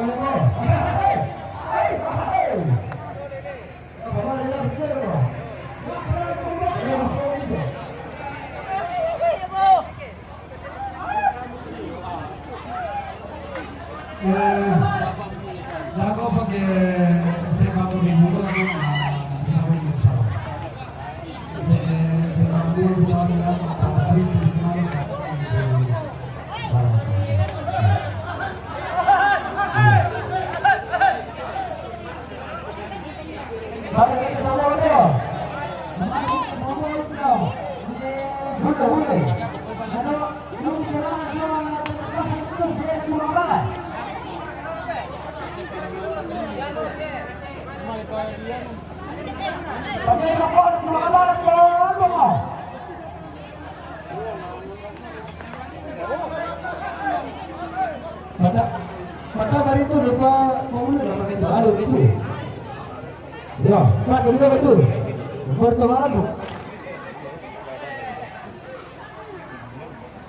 Eh, jago pakai sepak bola minggu kan, ah, kita pun bisa. Se-, sepak bola bukan, bukan, bukan, bukan, bukan. Mata, mata bari itu lupa mau mulai lah pakai itu baru itu. Ya, Pak, kedua betul. Pertama tu.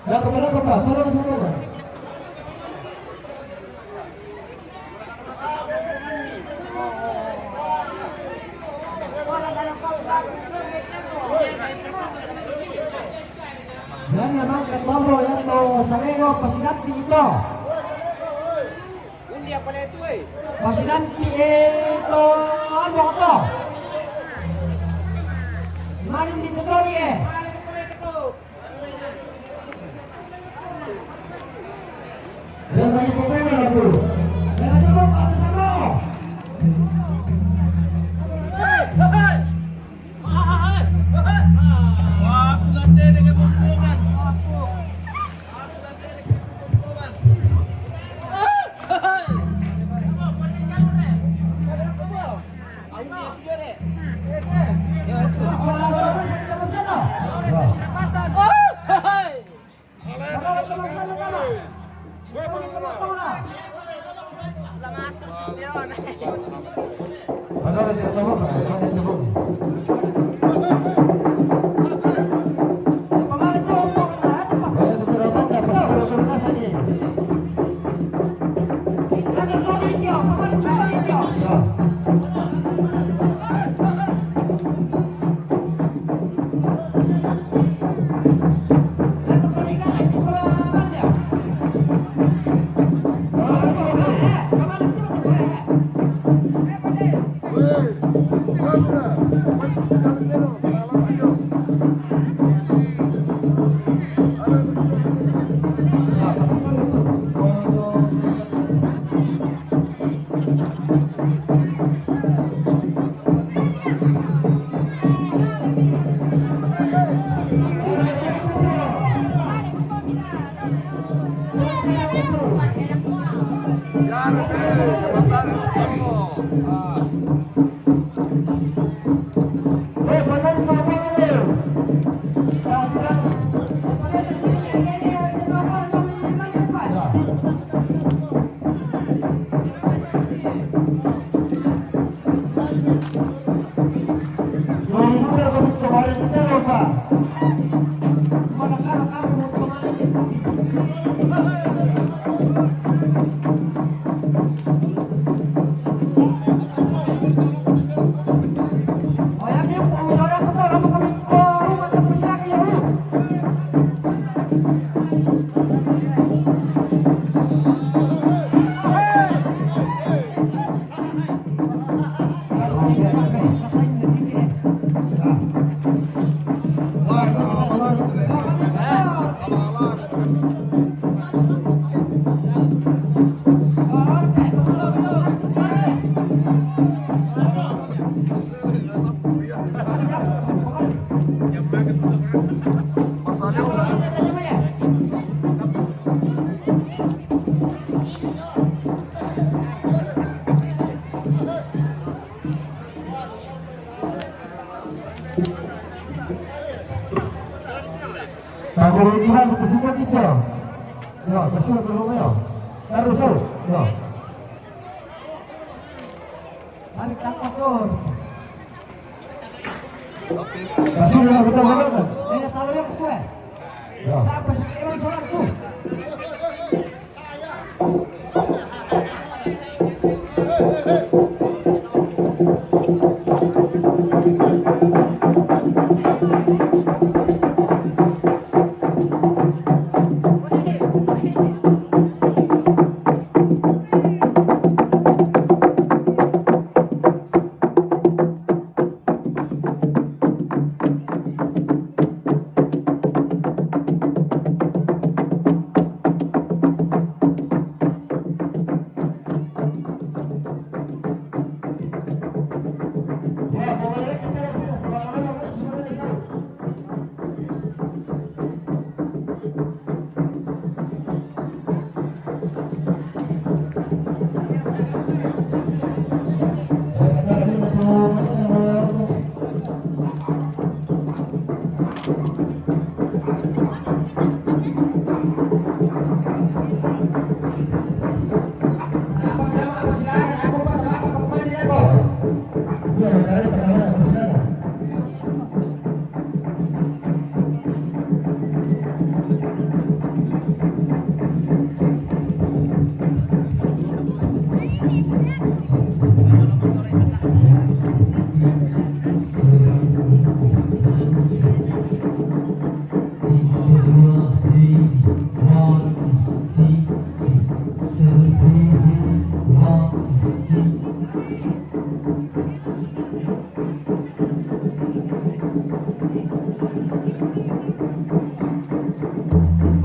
Ya, kepada apa? Pada apa? Yan naman, katlobo, yan to, sarego, pasinati ito. Pasinati ito, ano to? Maning dito to, eh. Yang lagi pemain aku. Yang lagi mau ke atas sana. Wah, aku gante dengan buku kan. Aku gante dengan buku, Mas. Tako itu kan, betul semua kita. Ya, betul kalau ya. Terus, oh. Ya. Tarik tangkap terus. Masih ada kita mana? Ini tahu ya, ketua. Ya. Apa sih? Emang soal tuh.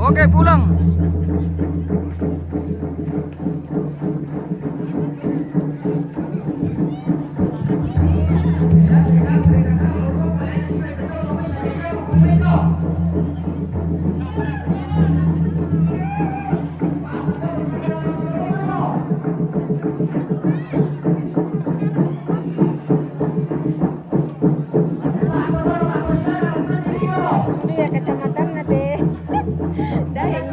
Oke, pulang. Iya, kecamatan nanti. Dahil.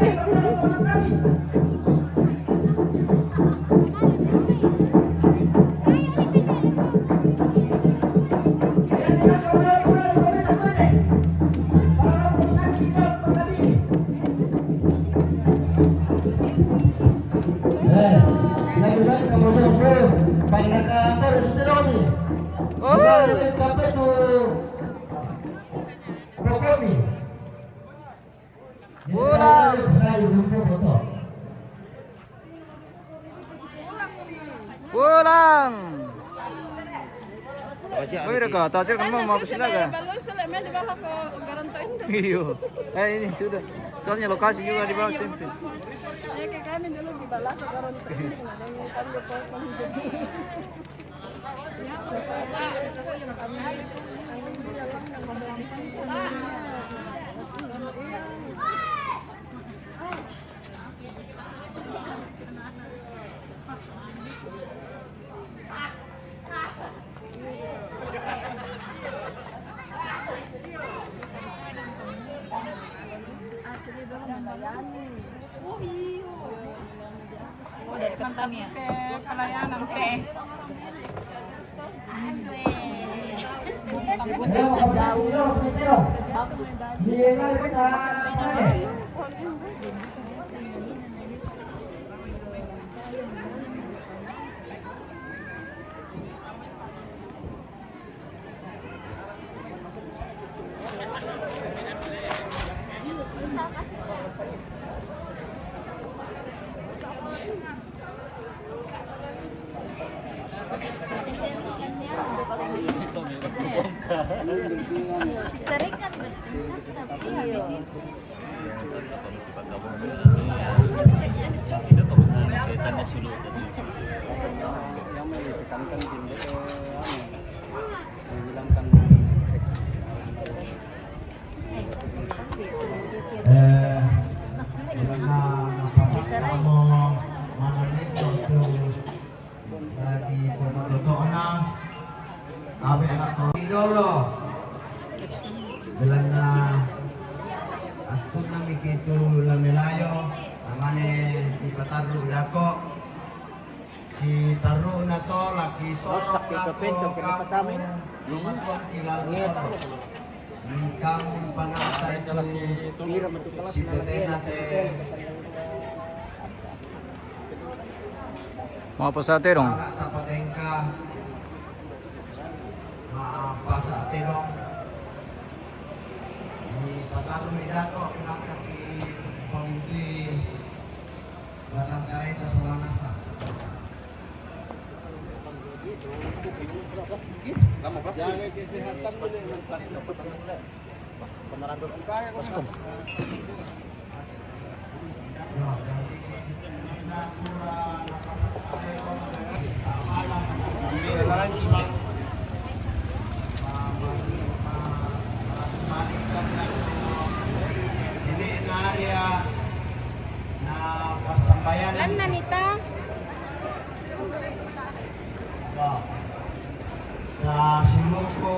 Eh, lebih baik kamu jawab, bro. Paling nakakatawa, gusto daw kami. Oh. Gusto daw kami, kape to. Bro, kami. Pulang. Saya jumpa, bro. Pulang. Oy, reka, tajer kan mau, mau ke sila ka? Iyo. Eh, ini sudah. Soalnya lokasi juga di bawah sempit. Ya, kayak kami dulu di Balaka, Gorontalo. Mantan ke pelayanan ke. Sering kan bertingkat, tapi habis itu Eh, karena napas kamu mana nih waktu lagi pemototona, abe anak kau dulu. Belana atun nami kitu lamelayo, amane ipataru dako. Si taru na to laki sorok lako kamu, lumatuan kilalu to. Ni kamu panata itu si tetena te. Mau apa sate dong? Anak tapa tengka. Maaf, pasate dong. Ni pataru idako, inaka ki pamutui batang kaleta solanasa. Ini Naria na pasambayan. Lan nanita. Sa suluku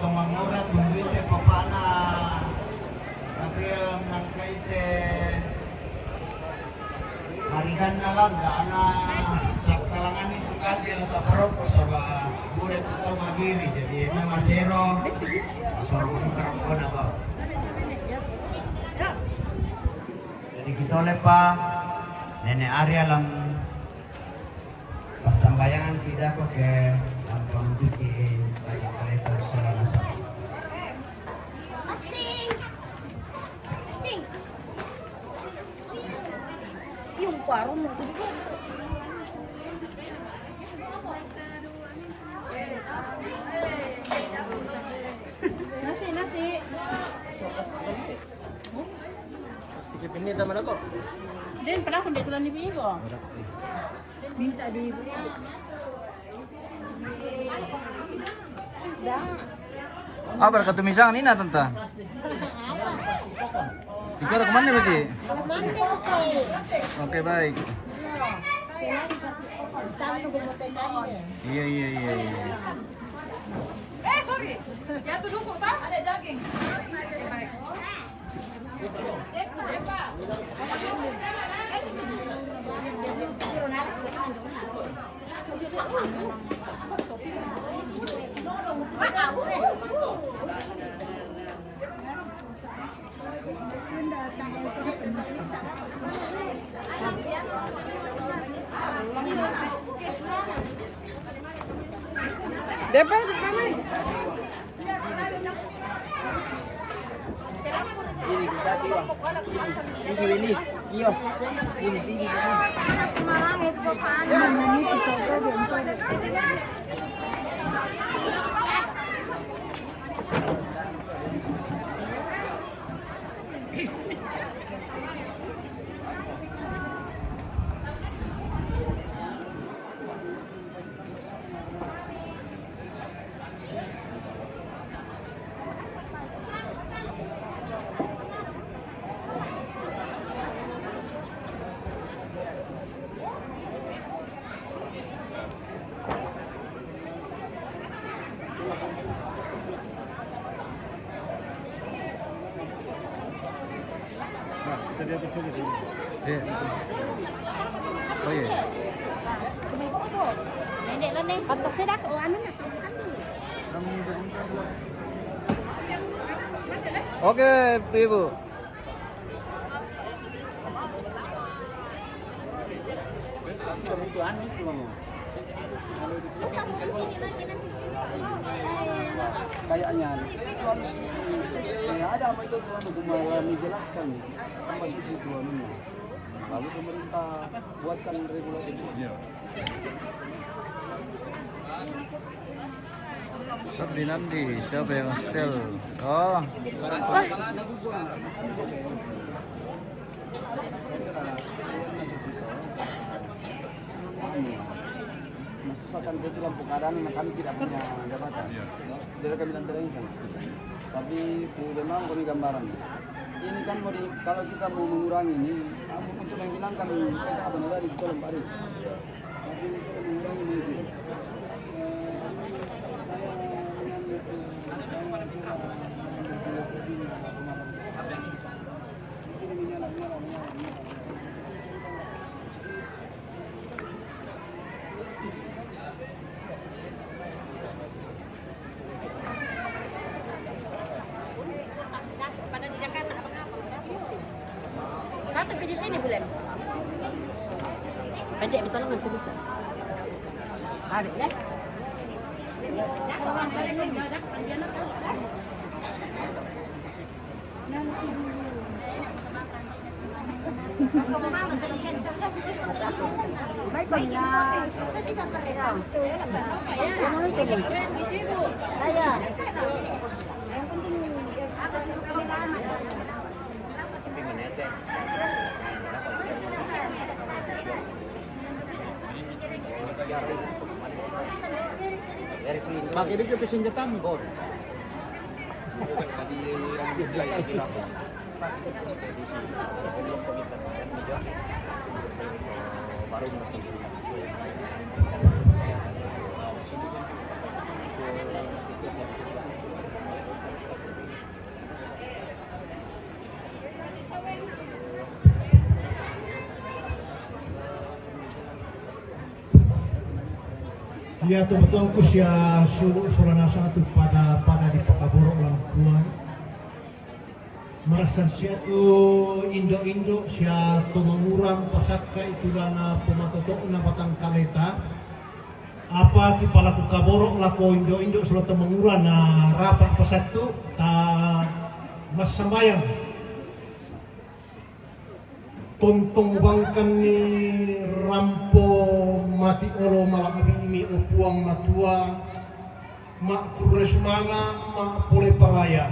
tomamura tumbuite papana. Tapi nangkaite mariganna landa ana sakkalangan itu kan dia letak perokok sama bude tutu magiri jadi emang masero soro buka rokok atau jadi kita lepa nenek Arya lam Passambayangan tidak kok ke tanpa mencuci banyak kereta sekolah masa. Asing. Asing. Yung parong mo. Nasi, nasi. Pasti kipinita man ako. Din pala kung dito lang ni Bigo. Minta di. Da. Ah, para katumisang ni na tanta. Ikaw ra kumanda ba ti? Okay, bye. Iya, iya, iya, iya. Eh, sorry. Yang tu duku tah? Ada daging. Depan, depan, eh. Ini kita sih, Bang. Ini, ini. Kios. Ini, ini, ini. Iya. Oh iya. Pendek lah, Neng. Pantas saya dah, oh, anu nak. Oke, Ibu. Kayaknya, ya, ada apa itu, Tuan, aku mau jelaskan. Apa sih, Tuan? Lalu pemerintah buatkan regulasi. Siapa nanti? Siapa yang setel? Oh. Nah, susah kan, itu dalam keadaan kami tidak punya jabatan. Jadi kami bilang berani kan. Tapi ku memang kami gambaran. Ini kan mau di, kalau kita mau mengurangi ini, untuk menghilangkan kita apa dari tolong Pak Ri. Satu pi di sini boleh. Pendek, minta tolong nanti bisa. Tarik deh. Pakai dikit tuh senjatamu. Iya, tu betul ku sia sulu Solanasa tu pada, pada di pakaborok lampuan. Marasa sia tu indo-indo sia tu manguran pasakka itu lana pamatotokna batang kaleta. Apa ki palaku kaborok lako indo-indo sola tu manguran na rapat pasattu ta massambayang. Tontong bangkanni rampo mati olo mala'bi'mi, o Puang Matua, makkurre sumanga, ma'pole paraya.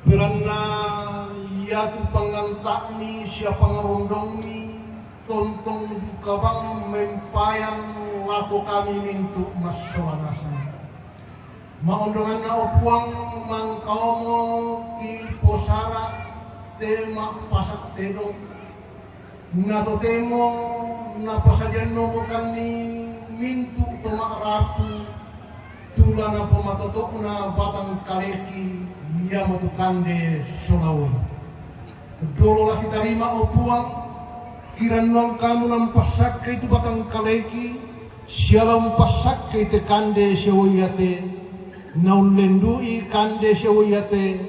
Beranna iatu panganta'mi sia pangarondongmi, tontong duka bang mempayang lako kami mintu' massola nasang. Ma'ondonganna, o Puang, mangkaomo kiposara te ma'pasa' tedong. Na totemo napasajiannomokanni mintu' to ma'rapu, tu la napomatoto'na batang kaleki, iamotu kande solawoi. Dolo la kitarima, o Puang, kirannuang kamu nampassakkei tu batang kaleki, sia la umpassakkei te kande sia uwai iate, naullendu'i kande sia uwai iate,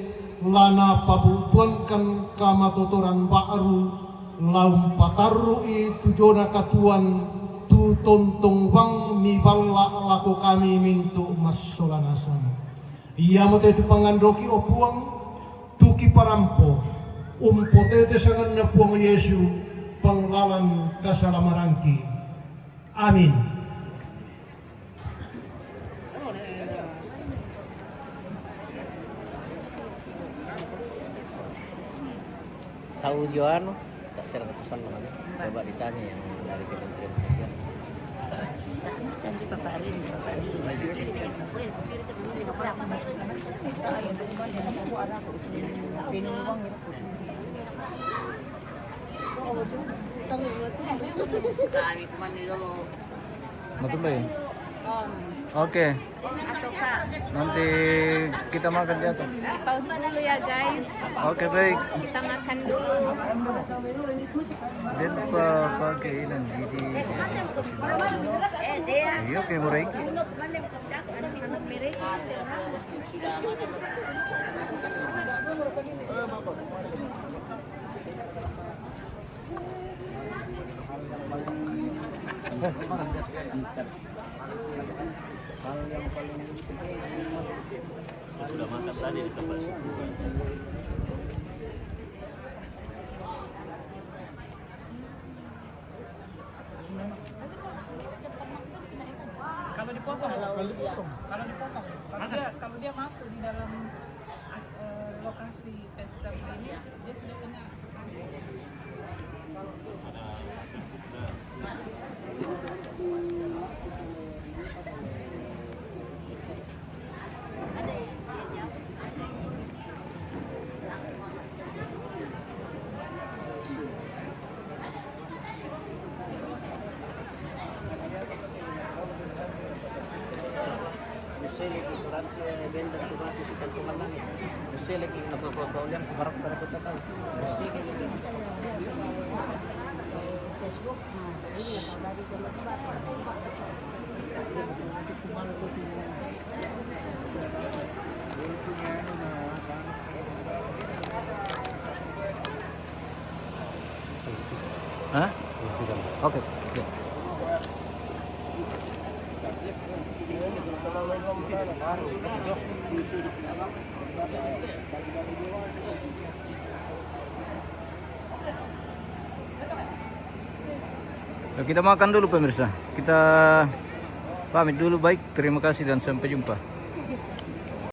la napabu'tuangkan kamatotoran ba'ru, la umpatarru'i tu jona katuoan, tu tontong bang miballa' lako kami mintu' massola nasang. Iamote tu pangandoki, o Puang, tu kiparampo, umpotete sanganNa Puang Yesu, panglalan kasalamaranki. Amin. Tahu jo anu, tak seratusan namanya. Coba ditanya yang dari Kementerian Perhubungan. Nanti Bapak Rin, Bapak Rin. Kami teman di dulu. Matulog. Oke. Nanti kita makan di atas. Pause dulu ya, guys. Oke, baik. Kita makan dulu. Dia lupa pakai ini, gigi. Eh, Iya, kayak mereka. Sudah makan tadi di tempat. Kalau dipotong, kalau dipotong, kalau dia, kalau dia masuk di dalam, eh, lokasi pesta begini, dia sudah kena. Hah? Oke. Oke. Ya, kita makan dulu, pemirsa. Kita pamit dulu, baik. Terima kasih dan sampai jumpa.